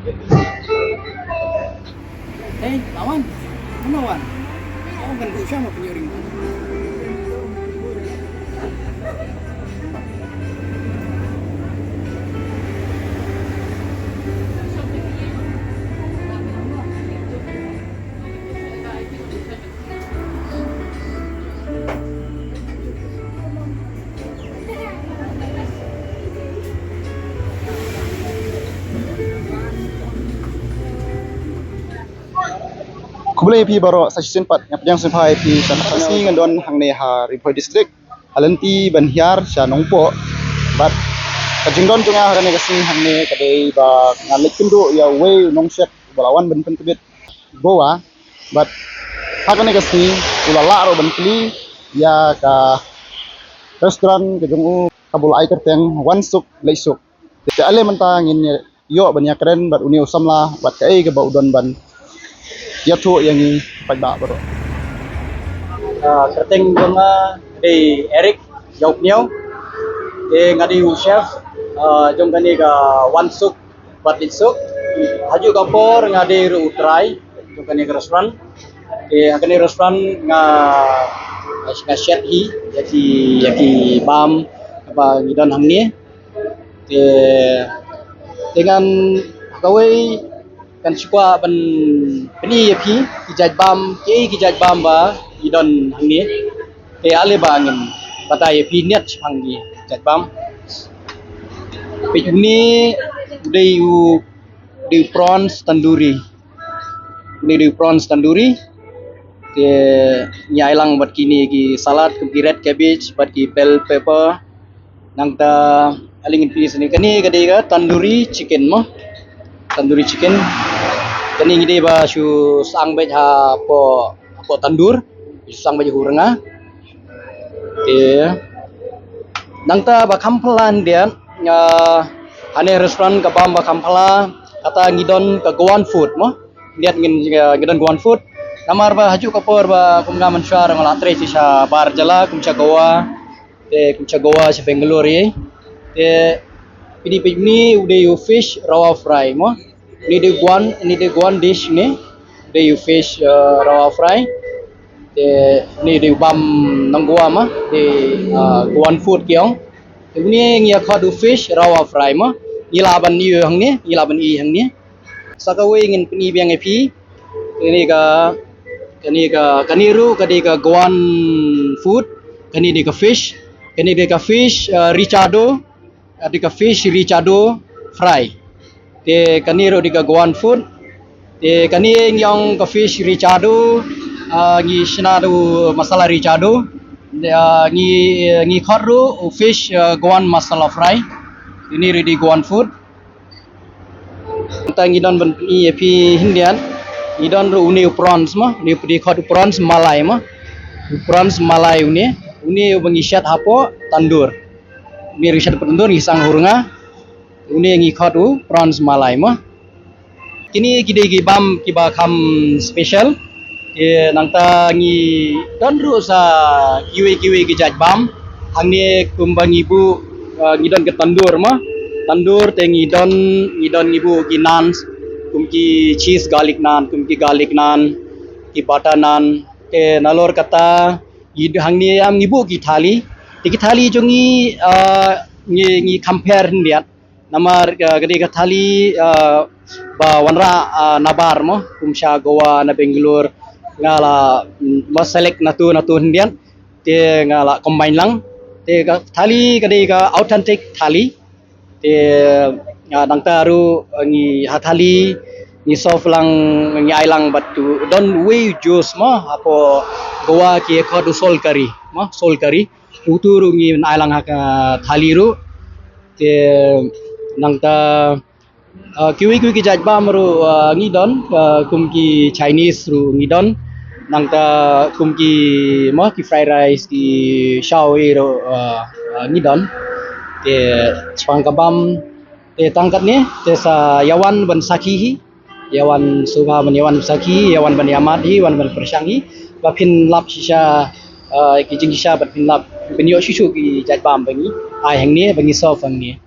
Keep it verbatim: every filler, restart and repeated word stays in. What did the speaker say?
Hey, lawan. Mana wan? Lawan kan gusha ma penyuring. Khublei ïa phi baroh, sa shisien pat nga pdiang sngewbha ïa phi. Sa ka sngi ngan don hangne ha Ri Bhoi District, ha lynti ban hiar sha Nongpoh. Bad ka jingdon jong nga ha kane ka sngi hangne ka dei ba ngan leit kynduh ïa uwei u nongshit ba la wan ban pyntbit Goa. Bad ha kane ka sngi u la lah ruh ban kylli ïa ka restaurant ka jong u, kaba u la ai kyrteng Wan Suk Leit Suk. Te ale mynta ngin ïoh ban ïakren bad une u samla bad kaei kaba u don ban ïathuh ïa ngi paidbah baroh. Ah, kyrteng jong nga dei Eric Jopniu. Te nga dei u chef, ah, jong kane ka Wan Suk bad Leit Suk. Hajuh ka por nga dei ruh u trai jong kane ka restaurant. Te ha kane ka restaurant nga, nga shet hi ïa ki, ïa ki bam kaba ngi don hangne. Te, te ngan ha kawei ngan shu kwah ban pyni ïa phi ki jait bam, ki, ki jait bam ba ngi don hangne. Te ale ba ngin batai ïa phi niat shaphang ki jait bam. Peit une u dei u, dei u prawns tandoori. Une u dei u prawns tandoori. Te ngi ai lang bad kine ki salad, kum ki red cabbage bad ki bell pepper. Nangta ale ngin pyni sini, kane ka dei ka tandoori chicken mo. Tandoori chicken. Kane ngi dei ba shu sang beit hapoh, hapoh tandoor. Shu sang beit ha u rnga. Te nangta ba kham phylla hyndiat, ah, hane restaurant ka bam ba kham phylla, kata ngi don ka Goan food mo. Hyndiat ngin, ah, ngi don Goan food. Namar ba hajuh ka por ba kum nga mynshuwa nga la trei sha bar jylla kum sha Goa. Te kum sha Goa, sha Bangalore ïa. Te peit, peit une u dei u fish rawa fry mo. Une dei Goan, une dei Goan dish une. Dei u fish, uh, rawa fry. Te une dei u bam nong Goa mo. Dei, uh, Goan food ki ong. Te une ngi ïa khot u fish rawa fry mo. Ngi lah ban ïoh hangne, ngi lah ban ïoh hangne. Sa kawei ngin pyni biang ïa phi. Kane ka, kane ka, kane ruh ka dei ka Goan food. Kane dei ka fish. Kane dei ka fish, uh, richado. Uh, dei ka fish richado fry. Te kane ruh dei ka Goan food. Te kane ngi ong ka fish richado. Uh, ngi shna da u masala richado. Uh, ngi, ngi khot ruh u fish, uh, Goan masala fry. Une ruh dei Goan food. Nangta ngi don ban pyni ïa phi hyndiat. Ngi don ruh une u prawns mo, une u dei khot u prawns malai mo. U prawns malai une, une uba ngi shet hapoh tandoor. Une ruh shet hapoh tandoor ngi sang ha u rnga. Une ngi khot u prawns malai mo. Kine ki dei ki bam kiba kham special. Te nangta ngi don ruh sa kiwei kiwei ki jait bam. Hangne kumba ngi buh, uh, ngi don ka tandoor mo. Tandoor te ngi don, ngi don ngi buh ki naan, kum ki cheese garlic naan, kum ki garlic naan, ki butter naan. Te nalor kata ngi hangne ïam ngi buh ki thali. Te ki thali jong ngi, uh, ngi, ngi compare hyndiat. Namar, uh, ka dei ka thali, uh, ba wanrah, uh, na bar mo, kum sha Goa, na Bangalore, nga la, mm, ba select na tu, na tu hyndiat, te nga la combine lang. Te ka thali ka dei ka authentic thali. Te, uh, nangta ruh, uh, ngi ha thali, ngi serve lang, ngi ai lang bad tu, don uwei u juice mo, hapoh Goa ki khot u soul curry mo, soul curry. Utu ruh ngin ai lang ha ka thali ruh. Te nangta, uh, kiwei kiwei ki jait bam ruh, uh, ngi don, uh, kum ki Chinese ruh ngi don. Nangta kum ki mo ki fried rice, ki chow ei ruh, uh, uh, ngi don. Te shaphang ka bam te tang katne, te sa ïa wan ban sakhi hi. Ïa wan sngewbha ban ïa wan sakhi, ïa wan ban ïa mad hi, wan ban pyrshang hi. Ba phin lap shisha, uh, ki jingshisha bad phin lap, phin ïoh shuh shuh ki jait bam ba ngi ai hangne, ba ngi serve hangne.